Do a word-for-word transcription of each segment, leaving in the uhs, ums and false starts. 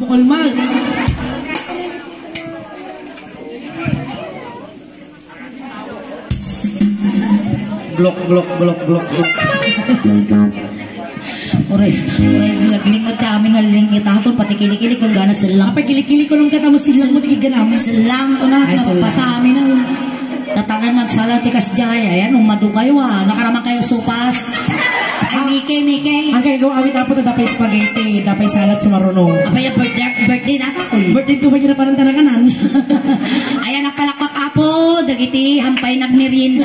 Kulma. Blok, blok, blok, blok, blok. Uray, uray, naglingot kami nga lingitakon, pati kilikili kung gana silang. Apa kilikili ko nung kata mo silang mo, di ganam. Silang ko na, ay, silang. Napapasami na. Tatagan nagsala ti kasjay. Ayan, umado kayo, ah. Nakaraman kayo supas. Ay, Mike, Mike. Ang kaya gawa awit apo to, dapay spaghetti, dapay salad sumaruno. Apay, birthday, birthday na ako, eh. Birthday to ba yun na parang tanakanan? Ayan, ang palakpak apo, dagiti hampay nagmerienda.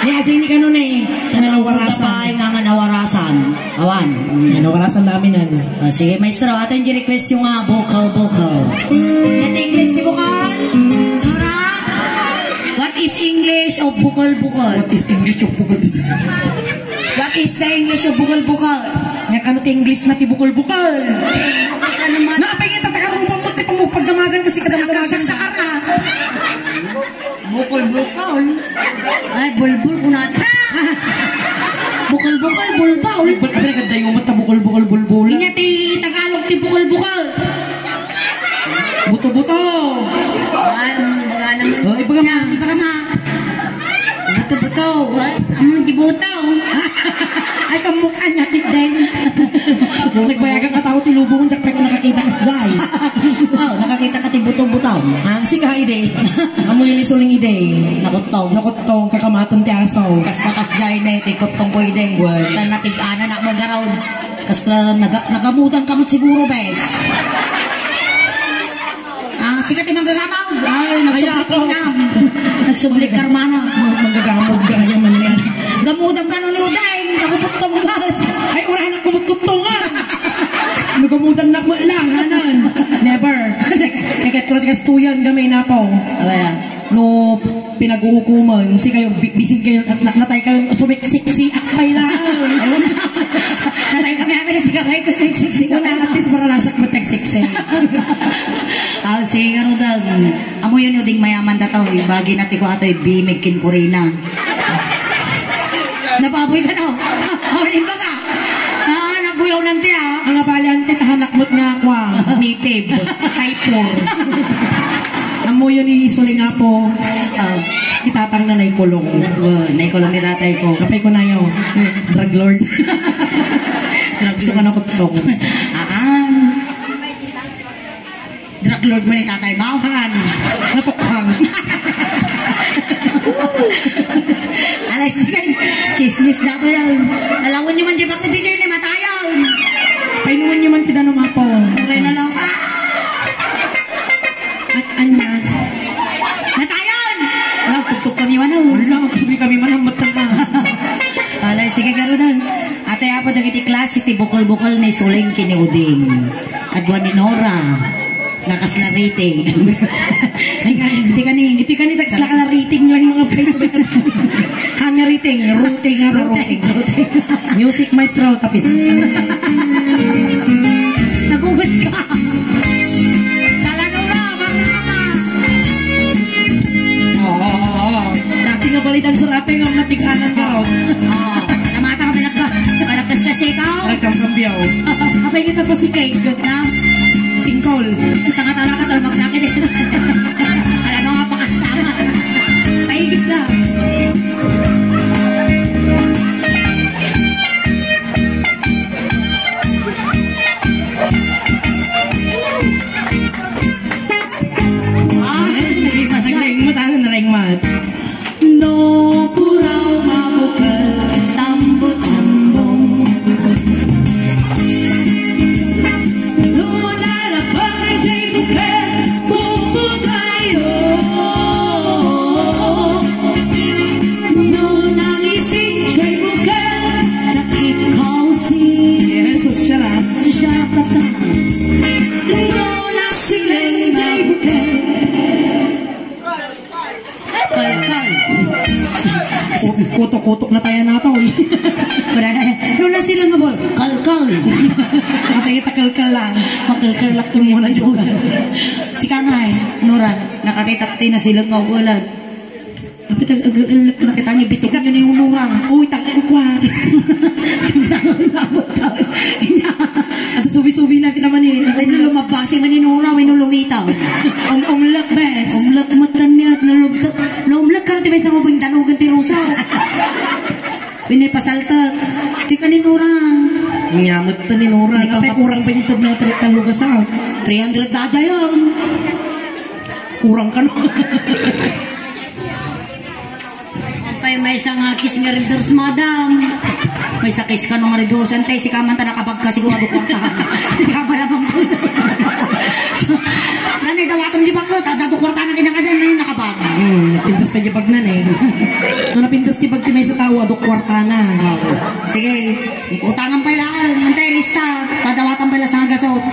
Ni Ajay ni Kanunay. Nga nawarasan. Nga nawarasan. Awan. Yan, nawarasan namin, ano. Ah, sige, maestro, ato yung request yung, ah, bukal-bukal. Iti English ti bukal? Nora? What is English of bukal-bukal? What is English of bukal-bukal? What is the English of bukal-bukal? Nga kano ti English na ti bukal-bukal? Ano man? Napay nga tatakarupang mo ti pamupagdamagan kasi kadamagan. Nakasaksakar na. Bukol-bukol. Ay, bulbul, kunat. Bukol-bukol, bulbul. Ba't ba nagadayo mo ta bukol-bukol, bulbul? Inya ti Tagalog ti bukol-bukol. Buto-buto. Ay, wala naman. Oh, ibaga mo. Ibaga mo. Buto-buto. Ay, ang di buto. Ay, kamukha niya, ti Deng. Nagbayagan ka tao, ti lubong, diak pa ko nakakita kas jay. Oh, nakakita ka ti buto-buto. Ah, sika, ide. Amo yung isuling ide. Nakuttong. Nakuttong, kakamaton ti aso. Kas, kas jay na, ti kuttong ko ide. Well. Tan natig-ana na mo garaw. Kas, ah, naga-, nagamutan ka mo siguro, bes. Ah, sika ti manggagamaw. Ay, nagsublik ka. Nagsublik ka, hermana. Manggagamod ka, kaya man yan. Gamudam ka nun, Udeng. Nakubot ka mo ba? Ay, urahan ang kubot-kubot nga. Nagamudan na mo lang, hanan. Never. Kaya tulad ka stuyan, gamay na po. Abaya. No pinag-uukuman, si kayo, bi-, bisin kayo, at na-, natay kayo, sumiksik si Akpay lang. Natay kami, kami na si Kakay, ko siksik, siksik. Wala, at least maranasak mo tagsiksik. Ah, sige, Rodal, amo yun yung ding mayaman na tao, yung bagay na tiko ato, yung bimig kin Corina. Nababoy ka, no? Oh, limba ka. Ah, naguyaw lang ti, ah. Ang abali, ang titahanak mo't nga, kwa, native. Hyper. Amo yun, isuling apo. Ah. Itatang na naikulong. Oh, naikulong ni tatay ko. Apay ko na yun. Drug lord. Drug lord. Gusto ka na kuttong. Aan. Drug lord mo ni tatay mo? Haan. Natukhang. Alay, sige. Chismis na to yan. Alawan nyo man, di ba, kung di kayo ni matayan? Painuman nyo man ti danum, apo. Aray na lang. Ah! At anya? Natayon! Wala, tugtog kami man, oh. Wala, magkasubli kami man, ang mata na. Alay, sige, karunan. Atoy apo dagiti klase ti bukol-bukol ni Suling ken ni Uding. Kadua ni Nora. Nga kasla rating. Iti kani. Iti kani, kasla rating nga mga Facebook. Kami rating, routing nga routing. Routing, routing. Music maestro, tapis. Nagugot ka. Salanura, marunong ka. Oo, oo, oo. Dati nga balitan sa rating ang natig-anan ka, oh. Oo. Namata ka, pinagka-, pinagkaskasya ka, oh. Nagkamkambiyaw. Apay kita pa si Kate, na? Singkol. Basta nga tara ka, tara magsakit, eh. Alam mo nga, pakasta ka. Paigit na. Ah, naging masaya. Naging mat, ano, naging mat. No puraw mabukel, tambot-tambong. No nalabay jay bukel, bubutayo. No nangising jay bukel, takikauti. Yes, so siya. So siya, tata. No nasiling jay bukel. Kalkal. Ku-, kuto-kuto na tayo na to, eh. Wala na, eh. Nuna sila nga bol. Kalkal. Makita kalkal lang. Makalkal lang ito muna yung ulan. Si Kanay, Nora, nakakita ka tayo na sila nga ulan. Kapit ag-, ag-, ag-, nakita niyo, bitikan niyo na yung Nora. Uy, tangin ko, ah. Tangin ko, ah. Subi-subi na kita man eh. Ay, no, lumabasi man ni Nora, wenno lumitaw. Um, umlak, bes. Umlak met kaniat, no, lum-, no, umlak ka na ti maysa nga ubing danugan ti rusa. Pinapasaltak. Ti ka ni Nora. Nya met ni Nora. Ikaw, kurang pa dito na treta lugas, ah. Three hundred da dyan. Kurang ka na. Apay, maysa nga kiss nga Red Horse, madam. Maysa kiss kano nga Red Horse, ante, sika man ta nakabag ka sigurado kwarta. Sika pala bang po. Nani, dawatom di bag ko, ta-, dato kwarta na kinakasan, nani nakabag. Hmm, napintas pa di bag na, eh. No, napintas di bag ti maysa tao, adu kwarta na. Oo. Sige, utangan pa lang, ante, lista. Padawatan pa lang sa gasot.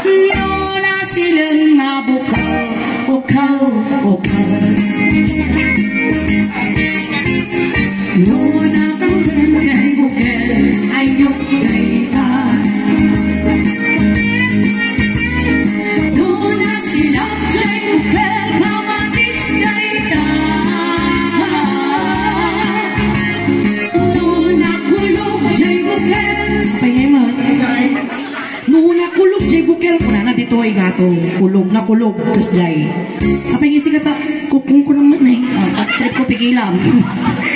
No, nasileng nga bukaw, ukaw, ukaw. No natanggal kay bukel, ay nyuk kay ta. No nasilak jay bukel, kamatis kay ta. No nakulog jay bukel. Apay nga man. No nakulog jay bukel, kunana ditoy gato. Kulog, nakulog, kasjay. Apay nga sigata, kukungkulang man eh. Ah, trip ko pikilam.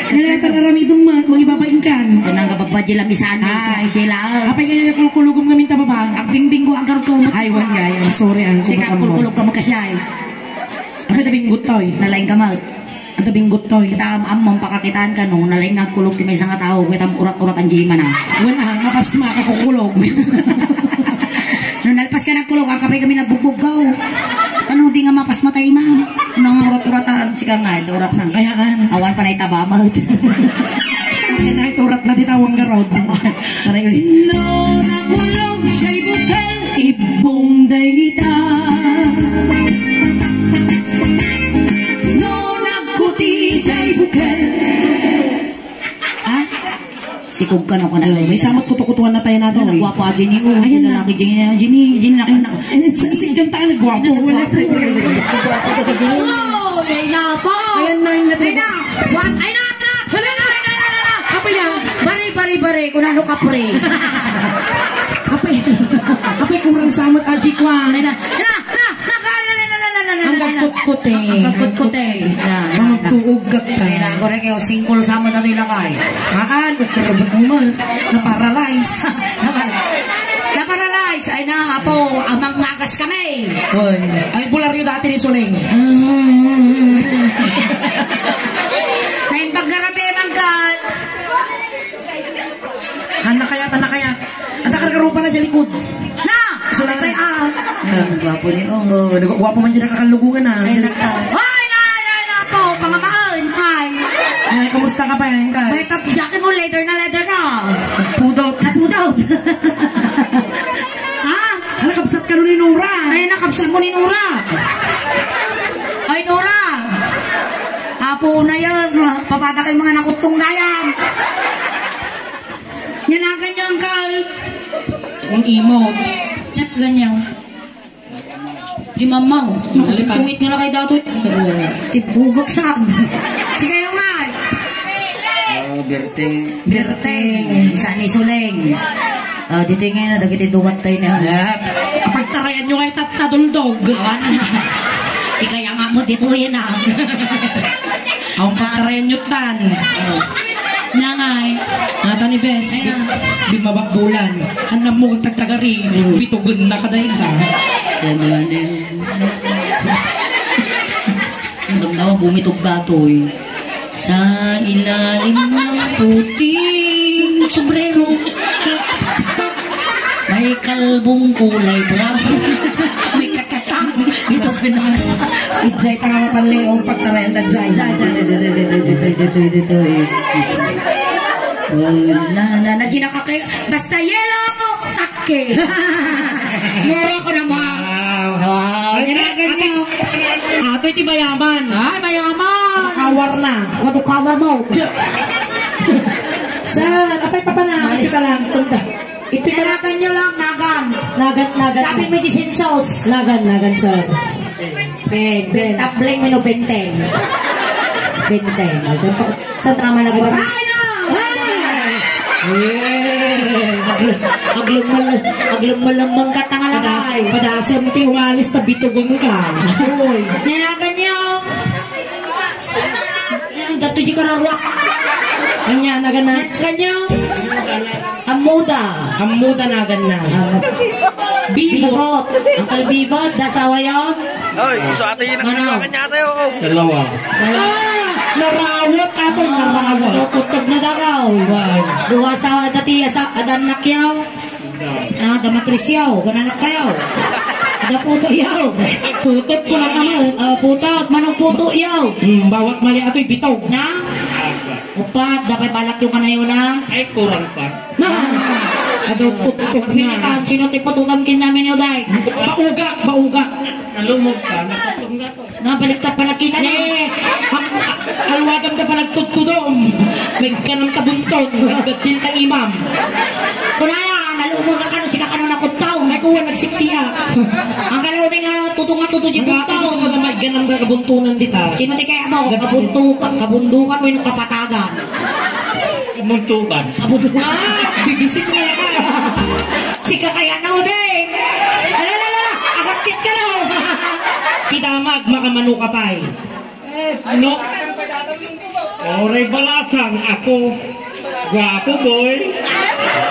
Kaya tararamidong man, kung ibabain kan. Kunang kababadya lang misan, ah, sila. Apay nga kulkulugom ngamin tababa. Agbingbing ko agar ko. Ay, wan gay. I'm sorry, ang Sige, kumakamot. Kulkulog ka magkasya eh. Apay tabinggot to eh. Nalaing ka, Mal. Anta binggot toy. Kita am-, ammom pakakitaan kano, nalaing nga agkulog ti maysa nga tao, ket am-, urat-urat ang jima na. Wen, ah, mapasma ka kukulog. No nalpas ka nagkulog, ang kapay kami nagbugbuggaw. Kano di nga mapasma tayo, ma'am? Ano nga urat-uratan? Sika nga, ito urat na. Kayaan. Awan pa na itabamat. Kaya na ito urat na di tawang garod. Saray uli. No nakulog jay bukel, ibbong dayta. No nagkuti jay bukel. Ha? Sikog ka na ko na. Ay, may samot kutukutuan na tayo na to, eh. Nagwapo, ah, Jenny, oh. Ayan na. Lalaki, Jenny, Jenny, Jenny, na, na. Ay, sa, sa, ganda ka, nagwapo. Wala. Nagwapo. Nagwapo ka, Jenny. Oh, yay na po. Ayan na, yun na. Ay na. What? Ay na, na. Hala na, na, na, na, na. Apa yan? Bari, bari, bari. Kung ano ka, pre. Apa yan? Apa yung kurang samot, Aji, kwa? Ay na. Na, na, na, na, na, na, na, na, na, na, na. Ang gagkutkut, eh. Ang gagkutkut, eh. Na, na, na. Ang tuog ka, ta. Ay na, ako rin kayo, singkol samot na ito ilakay. Haan, ukarbot mo man. Na-paralyze. Na-paralyze. Ay na, apo, amang nagas kami. Wen. Ay, bularyo dati ni Suling. Naimbag nga rabi, manggal. Anak kaya, anak kaya. Anta karkarupa na sa likod. Na! Sulat ay, ah. Ah, gwapo ni, oh. Oh, gwapo man dyan nakakalubungan, ah. Ay, naka-, ay, na, na, na, po, pangamaan, ay. Ay, kumusta ka pa, yan ka? May tap-, jacket mo, leather na leather ka. Pudot. Napudot. Ha? Hala, kabsat ka nun ni Nora. Ay, nakabsat mo ni Nora. Ay, Nora. Apo na yan. Papata kay mga nakutong gayam. Yan ang kanyang kal. Ang imo. Yan, ganyan. Di mamaw. Nakasungsungit nyo na kay Datoy. Tibugak sa. Sige, yung nga. Ah, Berting. Berting. Sa ni Suleng. Ah, dito ngayon na, dagiti duwat tayo na. Ah, pagtarayan nyo nga itatta, duldog. Awan. Ikaya nga mo dito yan, ah. Ang pagtarayan nyo tan. Nangay. Nata ni Bes. Ay, na. Bimabakbulan. Hanap mo tagtagari. Bitugan na ka dahil ka. Yan, yan, yan. Ang ganda mo, bumitog datoy. Sa ilalim ng puting sombrero. May kalbong kulay brown. May kakatang. Ito pinang. Ijay ta nga mapanleong pagtarayan na jay. Jay, jay, jay, jay. Oh, na, na, na, di na kakay-, basta yellow, kake. Mura ko naman. Wow, wow. Ay, na, ganyan. Ato iti mayaman. Ay, mayaman. Kawar na. Ano kawar mo? Saan? Apay, papa na. Malis ka lang. Tunda. Ito na. Nagan nyo lang, nagan. Nagan, nagan. Sabi mo, Jisensos. Nagan, nagan, sir. Ben, Ben. Tabling mo, no, benten. Benten. Sa, sa tama na ba? Ay, na! Ay! Eh, agl-, aglumal-, aglumalamang ka, tangalakay. Padas-, padasem ti umalis, ta bitugon ka. Uy. Nanagan niyo. Yan, dato di kararwa. Anya, nagana. Nanagan niyo. Amuda. Amuda, nagan na. Bibot. Bibot. Uncle Bibot, dasawa yon. Oy, gusto ate yun ang Ano? Kanya tayo. Dalawa. Ah, narawot ato, narawot. Tutog na dakaw. Wow. Dua sa dati sa adan nakyaw. Ah, da matris yaw, gananak kayo. Da puto yaw. Putot ko na kamo. Ah, putot, manong puto yaw. Hmm, bawat mali ato'y bitaw. Na? Upat, dapat balak yung kanayo na. Ay, kurang pa. Na. Ado putot na. Pagpilitan, sino ti pututam kinyamin yaw, day? Bauga, bauga. Nalumog ka, nakatungga. Nabaliktad pa nakita na. Eh, am-, alwagan ka pa nagtudtudom. May ganam ta bunton. Gaddil ta imam. Kunana, nalumog ka kano, sika kano nakudtaw. Ay, kuwan, nagsiksiak. Ang kalaw ni nga, tutunga tuto di buntaw. Nagkakatuto ka na may ganam na kabuntunan dita. Sino ti kaya mo? Gad- Kabuntukan, kabundukan mo yung kapatagan. Muntukan. Abot, ah, bibisit nga ka. Sika kaya na, uday. Ala, ala, ala, agakit ka na. Ti damag, makamano ka pay. No. Oray balasang ako. Gwapo, boy.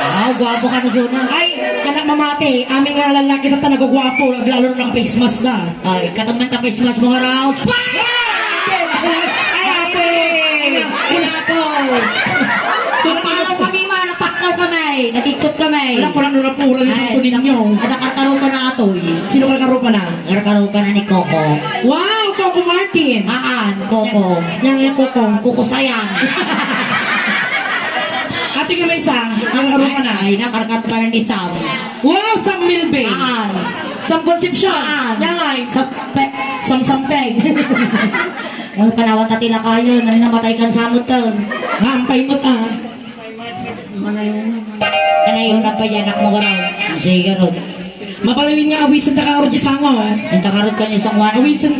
Ah, gwapo ka na, Zona. Ay, anak mamati. Amin nga lalaki na talaga gwapo. Lalo na naka-face mask na. Ay, katamnan ta face mask mo nga raw. Ay, ate! Ay, ate! Pinapaw kami, ma, napaknaw kami. Nagigkot kami. Wala, parang nurapura ni Ay, Santo Niño. Ada karkarupa na atoy. Sino karkarupa na? Karkarupa na ni Coco. Wow, Coco Martin. Haan, Coco. Yang, yang Coco. Kuko Sayang. Ate nga may isa, ang karkarupa na. Ay, nakarkarupa na ni Sam. Wow, Sam Milbe. Haan. Sam Concepcion. Haan. Yangay. Sampe. Sam Sampeg. Ang panawan ta ti lakayon, ay namatay kan samot kan. Nga, ampay mo ta. Kanayon ka pa dyan, anak mo garaw. Sige, Rod. Mapalawin nga awisan ta ka, Rod, di sango, eh. Ang takarod ka niya sango, ano? Awisan.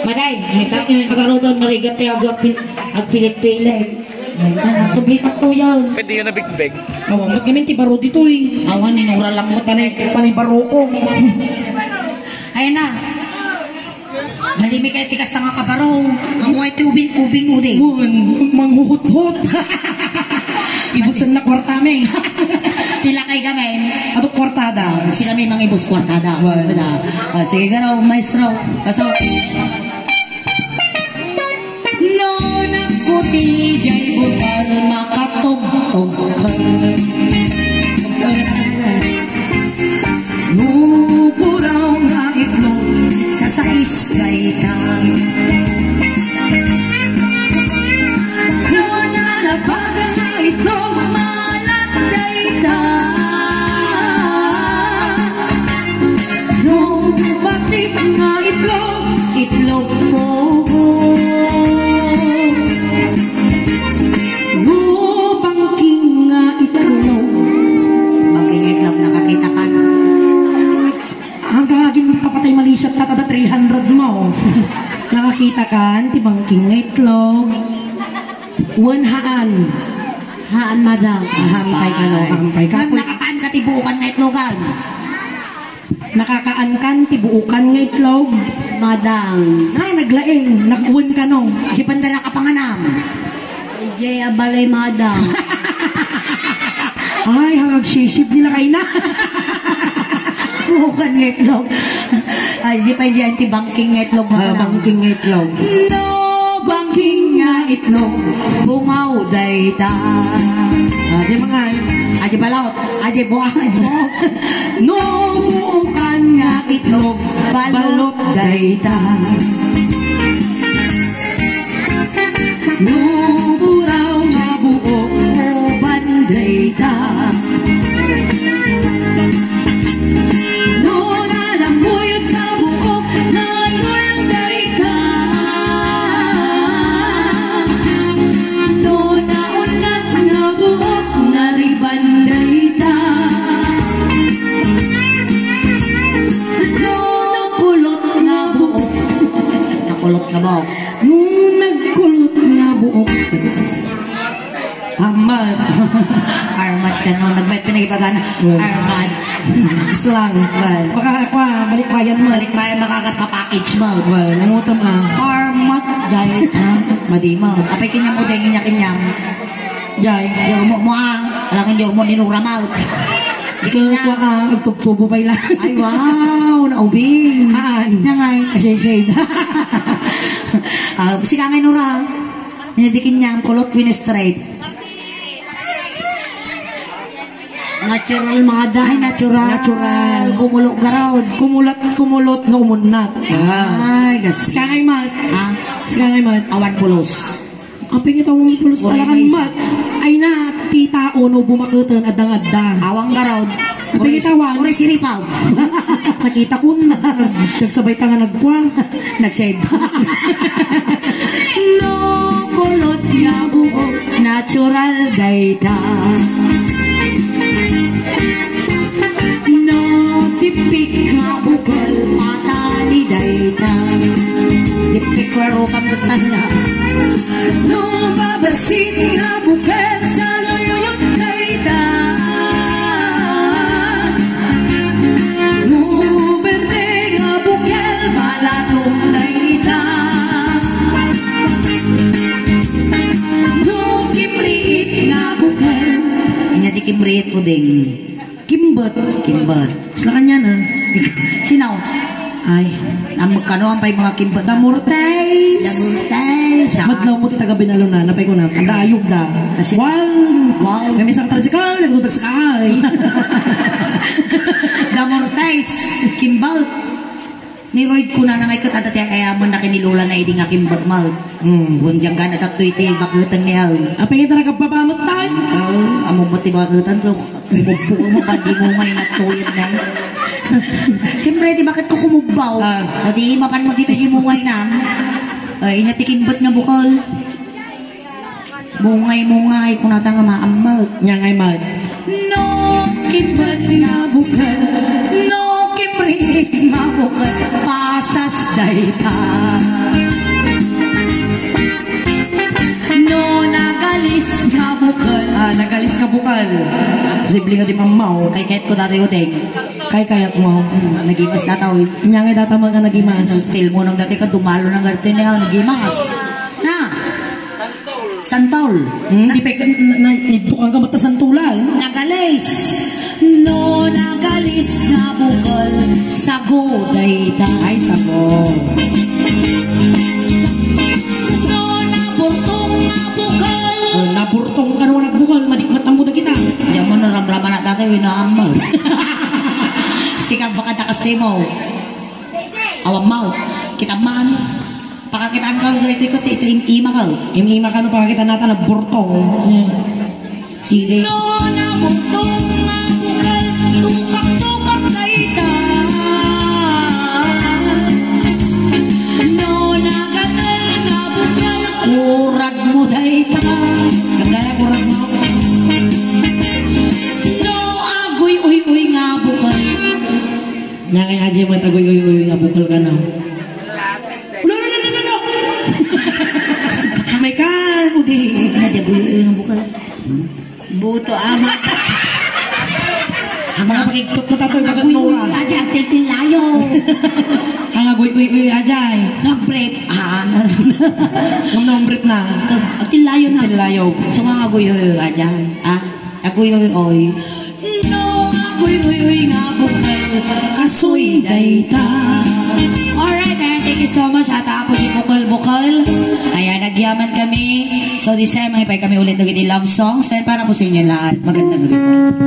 Matay. Ang ta-, ang takarod doon, marigat tayo, agpil-, agpilit-pilit. Ay, sublitak po yan. Pwede yun na bigbeg. Awa, ba't kami ti baro dito eh? Awa, ninura lang mo. Panay, panay baro ko. Ayun na. Malimi kayo tikas nga kabaro. Ang way ti ubing-ubing udi. Wan, manghuhuthot. Ibusan na kwarta, meng. Pila kay gamin? Ato kwartada. Si kami mangibus kwartada. Wan. Ah, sige, garo, maestro. Pasok. No, naku, ti jay butal makatugtog. No buraw nga itlog, sasais dayta. No nalapag nga itlog, maalat dayta. No batik nga itlog, itlog pugo. No bangking nga itlog. Bangking nga itlog, nakakita ka na. Hanggang agin papatay Malaysia, tatada three hundred mo. Nakakita kan ti bangking nga itlog. Wen haan. Haan, madam. Ah, hampay ka, no? Hampay ka. Ma'am, nakakaan ka ti buokan nga itlogan? Nakakaan kan ti buokan nga itlog? Madam. Ah, naglaing. Nakwen ka, no? Di pandara ka panganam. Ijay a balay, madam. Ay, hangag sisib nila kay na. Buokan nga itlog. Ay, di pa diyan ti bangking nga itlog, Ah, madam. Bangking nga itlog. No bangking nga itlog, bungaw dayta. Ah, di mga ay. Aji balaw, aji buang, aji buang. No buokan nga itlog, balot Balot dayta. No buraw nga buok, uban dayta. No nalammuyot nga buok, nayul dayta. No naunat nga buok, nariban dayta. No nakulot nga buok. Nakulot nga buok. No nagkulot nga buok. Amat. Armat ka, no? Nagbayad pinagibagana. Well. Armat. Slang. Well. Baka, kwa, balik bayan mo. Balik bayan, makakat pa package mo. Well, nangutom, ah. Armat, guys. Ha? Madi mo. Apay kinyam mo, dahil niya kinyam. Jay. Yormo mo, ah. Alangan yormo ni Nura Mouth. Di Kaya kinyam. Kwa, ah, agtubtubo pa ila. Ay, wow. Naubing. Haan. Nangay. Asensya. Ah, si Kangay Nura. Niya di kinyam, kulot, win straight. Natural, mada. Ay, natural. Natural. Kumulo garod. Kumulat, kumulot nga umunnat. Ay, gas. Sikangay mat. Ha? Sikangay mat. Awan pulos. Apay nga tawag pulos. Uray talaga maysa. Mat. Ay na, ti tao no bumaketen, adda nga adda. Awan garod. Apay nga tawag. Uray siripaw. Nakita ko, nag-, nagsabay ta nga nagkwa. Nag-shave. No kulot nga buhok, natural dayta. No tipik nga bukel, patani dayta. Tipik nga rupang betana. No babasit nga bukel, saluyot dayta. No berde nga bukel, balatom dayta. No kimriit nga bukel. Anya ti kimriit, Uding? Kimbet. Kimbet. Sila kanya na. Sinaw? Ay. Ang magkano ang pa'y mga kimbet? Damurtays. Damurtays. Madlaw mo ti taga Binalona, napay ko na. Ang daayog da. Kasi wow. Wow. May isang tricycle, nagdudag sa kahay. Damurtays. Kimbet. Ni Royd, kunana nga iket adda ti ay-ayamen na ken ni Lola na idi nga kimbet, Mouth. Mm. Kun diyan ka natattoy ti baketen ni Haw. Apay nga talaga babamet tayo? Ikaw, amo mo ti baketen ko. Kumugbo mo, pag di mo nga inattoyan na. Siyempre, di bakit ko kumugbaw? Ah. O di, mapan mo dito yung mungay na. Ay, inya ti kimbet nga bukal. Mungay-mungay, kunata nga maamag. Nya ngay mag. No kimbet nga bukal, no kimriit nga bukal, pasas dayta. No nagalis nga bukal. Ah, nagalis nga bukal. Posible nga di mammaw. Kay kahit ko dati uteng. Kay kayat mo. Hmm, nagimas na tao. Nya ngay data mga nagimas. Tilmo nang dati ka, dumalo nang dati niya, nagimas. Na. Santol. Hmm, di pa ka, na, na, ito ang kamata santulan. Nagalis. No, nagalis nga bukal, sago dayta. Ay, sago. No, naburtong nga bukal. Oh, naburtong ka naman nagbukal, madikmat ang muda kita. Diyan mo naramraman na tatay, winaamag. Sika baka takas mo. Awan mo. Kita man. Pakakitaan ka, ito, ito, ito, im-, ima ka. Im-, ima ka, no, pakakitaan natin, naburtong. Sige. No, naburtong nga bukal, tukak-tukak dayta. No, nagatal nga bukal, kurag mo dayta. Nagdala, kurag mo. No, aguy-uy-uy nga bukal. Nya ngay, Ajay, mataguy-uy-uy nga bukal ka na. No, no, no, no, no, no! Kamay ka, udi. Nya, Ajay, aguy-uy nga bukal. Buto, ama. Ang mga pakigtot mo, tatoy, bagat mo, ah. Ajay, ang tiltilayo. Ang aguy-uy-uy, Ajay. Nag-brief, ah. Ang nang brief na. Ang tiltilayo na. Tiltilayo. So, mga aguy-uy-uy, Ajay. Ah. Aguy-uy-uy. No, aguy-uy-uy nga bukal, kasoy dayta. Alright, ayan, thank you so much. At apo si Bukal-Bukal. Ayan, nagyaman kami. So, this time, mangipay kami ulit ng love songs. Then, para po sa inyo lahat. Magandang gabi po.